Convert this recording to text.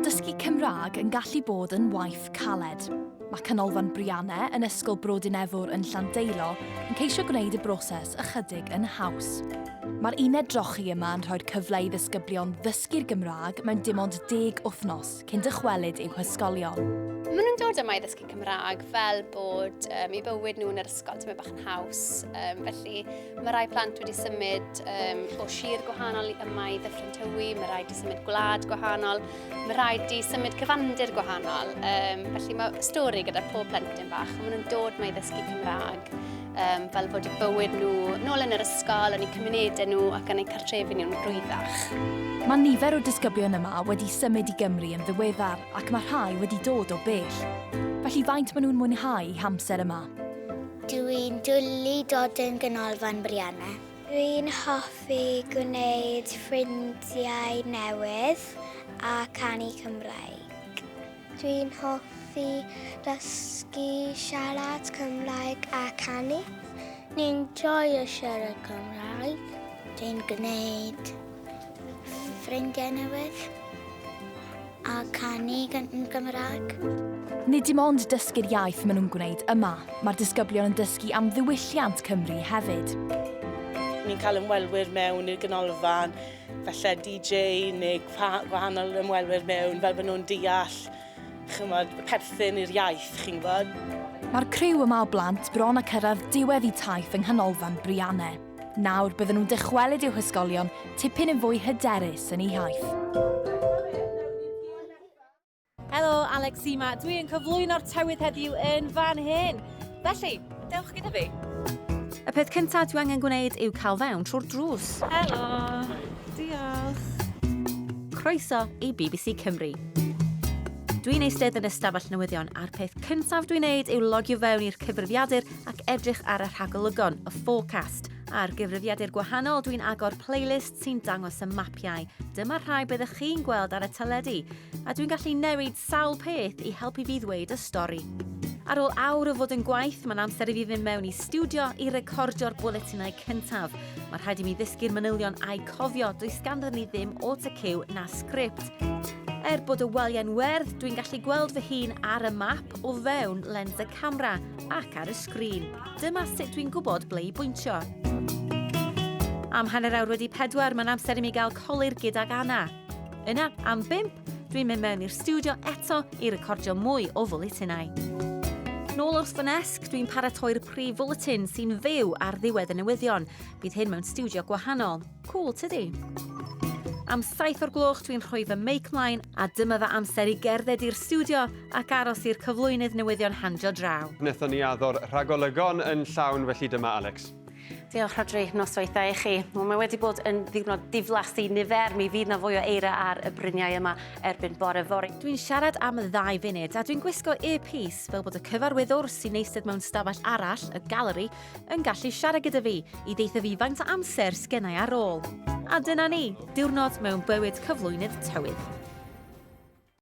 Mae dysgu Cymraeg yn gallu bod yn waith caled. Mae Canolfan Brianne yn Ysgol Bro Dinefwr yn Llandeilo yn ceisio gwneud y broses ychydig yn haws. Mae'r uned drochi yma yn rhoi'r cyfle i ddisgyblion ddysgu'r Gymraeg mewn dim ond deg wythnos cyn dychwelyd i'w hysgolion. Maen nhw'n dod yma i ddysgu Cymraeg fel bod um, eu bywyd nhw yn yr ysgol tymed bach yn haws. Um, felly mae rai plant wedi symud um, o sir gwahanol i yma i Ddyffryn Tywi, mae rai wedi symud gwlad gwahanol, mae rai wedi symud cyfandir gwahanol. Um, felly mae stori gyda pob plentyn bach. Maen nhw'n dod yma i ddysgu Cymraeg um, fel bod eu bywyd nhw nôl yn yr ysgol, yn eu cymunedau nhw ac yn eu cartrefi nhw'n rwyddach. Mae nifer o'r disgyblion yma wedi symud i Gymru yn ddiweddar ac mae rhai wedi dod o bell. Felly faint maen nhw'n mwynhau eu hamser yma? Dw i'n dwlu dod yn Ganolfan Brianna. Dwi'n hoffi gwneud ffrindiau newydd a canu Cymraeg. Dwi'n hoffi dysgu siarad Cymraeg a canu. Ni'n joio siarad Cymraeg. Dwi'n gwneud ffrindiau newydd a canu yn Gymraeg. Nid dim ond dysgu'r iaith maen nhw'n gwneud yma, mae'r disgyblion yn dysgu am ddiwylliant Cymru hefyd. Ni'n cael ymwelwyr mewn i'r ganolfan, falle DJ neu gwahanol ymwelwyr mewn, fel bod nhw'n deall chymod, perthyn i'r iaith, chi'n gwybod. Mae'r criw yma o blant bron â cyrraedd diwedd eu taith yng Nghanolfan Brianne. Nawr bydden nhw'n dychwelyd i'w hysgolion tipyn yn fwy hyderus yn eu hiaith. Helo, Alex Sima. Dwi yn cyflwyno'r tywydd heddiw yn fan hyn. Felly, dewch gyda fi. Y peth cyntaf dwi angen gwneud yw cael fewn trwy'r drws. Helo. Diolch. Croeso i BBC Cymru. Dwi'n eistedd yn y stafell newyddion a'r peth cyntaf dwi'n neud yw logio fewn i'r cyfrifiadur ac edrych ar y rhagolygon, y forecast. Ar gyfrifiadur gwahanol dwi'n agor playlist sy'n dangos y mapiau. Dyma rhai byddwch chi'n gweld ar y teledu. A dwi'n gallu newid sawl peth i helpu fi ddweud y stori. Ar ôl awr o fod yn gwaith, mae'n amser i fi fynd mewn i stiwdio i recordio'r bwletinau cyntaf. Mae rhaid i mi ddysgu'r manylion a'u cofio, does ganddon ni ddim autocue na sgript. Er bod y waliau'n werdd, dwi'n gallu gweld fy hun ar y map o fewn lens y camera ac ar y sgrin. Dyma sut dwi'n gwybod ble i bwyntio. Am hanner awr wedi pedwar, mae'n amser i mi gael colur gydag Anna. Yna, am bump, dwi'n mynd mewn i'r stiwdio eto i recordio mwy o fwletinau. Nôl wrth fy nesg, dwi'n paratoi'r prif fwletin sy'n fyw ar ddiwedd y newyddion. Bydd hyn mewn stiwdio gwahanol. Cŵl, tydi? Am saith o'r gloch, dwi'n rhoi fy meic mlaen a dyma fy amser i gerdded i'r stiwdio ac aros i'r cyflwynydd newyddion handio draw. Wnaethon ni addo'r rhagolygon yn llawn, felly dyma Alex. Diolch Rhodri, noswaith dda i chi. Wel, mae wedi bod yn ddiwrnod diflas i nifer, mi fydd na fwy o eira ar y bryniau yma erbyn bore fory. Dwi'n siarad am ddau funud a dwi'n gwisgo earpiece fel bod y cyfarwyddwr sy'n eistedd mewn stafell arall, y galeri, yn gallu siarad gyda fi i ddeutha fi faint o amser sgennai ar ôl. A dyna ni, diwrnod mewn bywyd cyflwynydd tywydd.